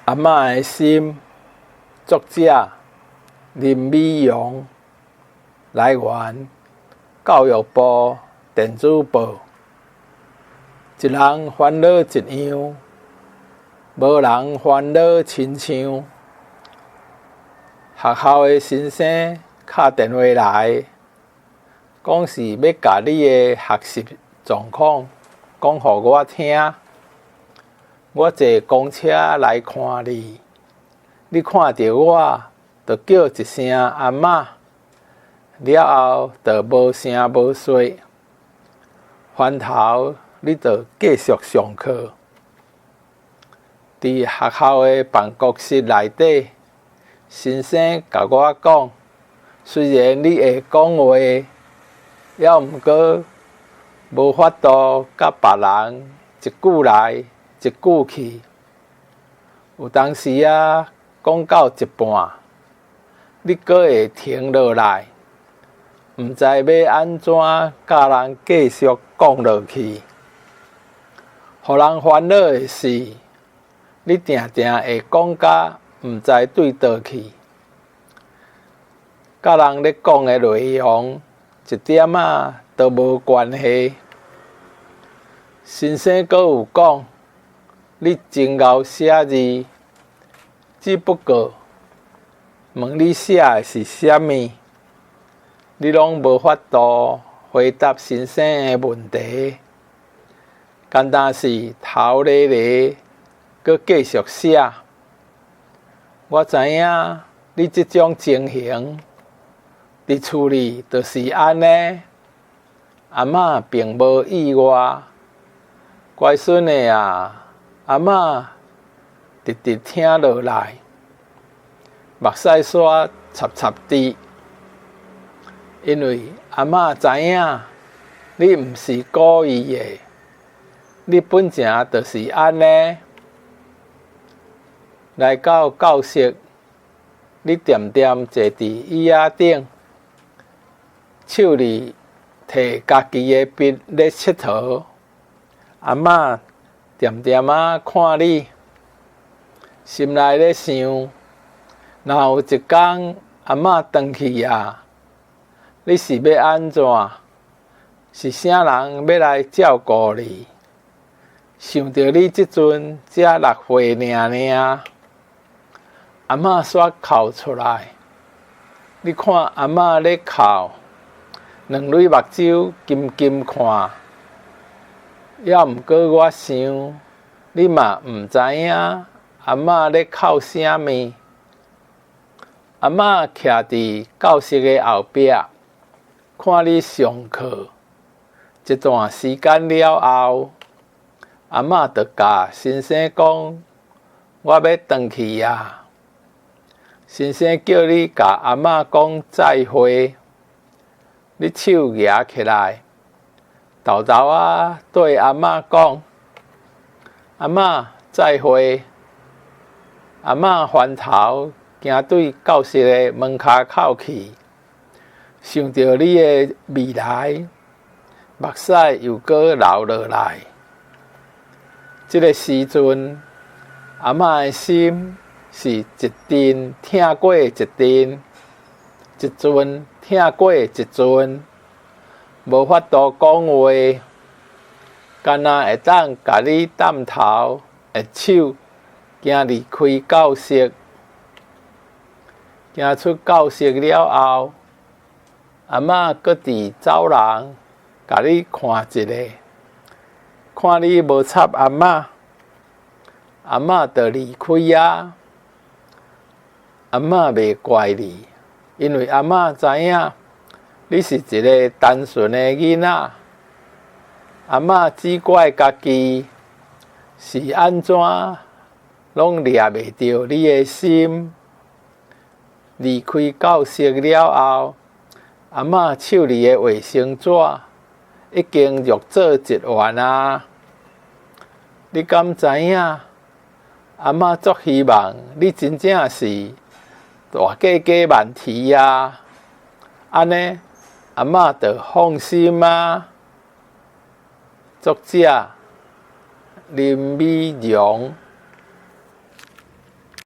阿嬤的心，作者林美容，來源教育部電子報。一人煩惱一樣，無人煩惱親像。學校的先生敲電話來，講是欲共你的學習狀況講予我聽。我坐公車來看你，你看著我，就叫一聲阿嬤，了後就無聲無息，翻頭你就繼續上課。佇學校的辦公室內底，先生共我講，雖然你會講話，猶毋過無法度佮別人一句來一句去。有當時仔講到一半，你閣會停落來，毋知欲按怎佮人繼續講落去。予人煩惱的是，你定定會講甲毋知對佗去，佮人咧講的內容一點仔都無關係。先生閣有講，你真𠢕寫字，只不過問你寫的是啥物，你攏無法度回答先生的問題，干焦是頭咧咧，閣繼續寫。我知影你這種情形，佇厝裡就是按呢。阿嬤並無意外，乖孫的啊，阿嬤直直聽落來，目屎煞插插滴，因為阿嬤知影你毋是故意的，你本來就是按呢。來到教室，你恬恬坐佇椅仔頂，手裡提家己的筆咧𨑨迌。阿嬤恬恬仔看你，心內咧想：若有一工阿嬤轉去啊，你是欲按怎？是啥人欲來照顧你？想著你這陣才6歲爾爾，阿嬤煞哭出來。你看阿嬤咧哭，兩蕊目睭金金看。猶毋過我想，你嘛毋知影阿嬤咧哭啥物。阿嬤徛佇教室的後壁，看你上課。一段時間了後，阿嬤就共先生講：我欲轉去啊！先生叫你共阿嬤講再會，你手舉起來，沓沓仔對阿嬤講：阿嬤再會。阿嬤翻頭行對教室的門跤口去，想著你的未來，目屎又閣流落來。這个時陣，阿嬤的心是一陣疼過一陣，一陣疼過一陣，無法度講話，干焦會當共你擔頭握手，行離開教室。行出教室了後，阿嬤閣佇走廊共你看一下，看你無插阿嬤，阿嬤就離開啊。阿嬤袂怪你，因為阿嬤知影你是一个單純的囡仔。阿嬤只怪家己是按怎攏掠袂著你的心。離開教室了後，阿嬤手裡的衛生紙已經弱做一丸啊！你敢知影？阿嬤足希望你真正是大姐姐萬提啊！按呢，阿嬤就放心啊。作者林美容。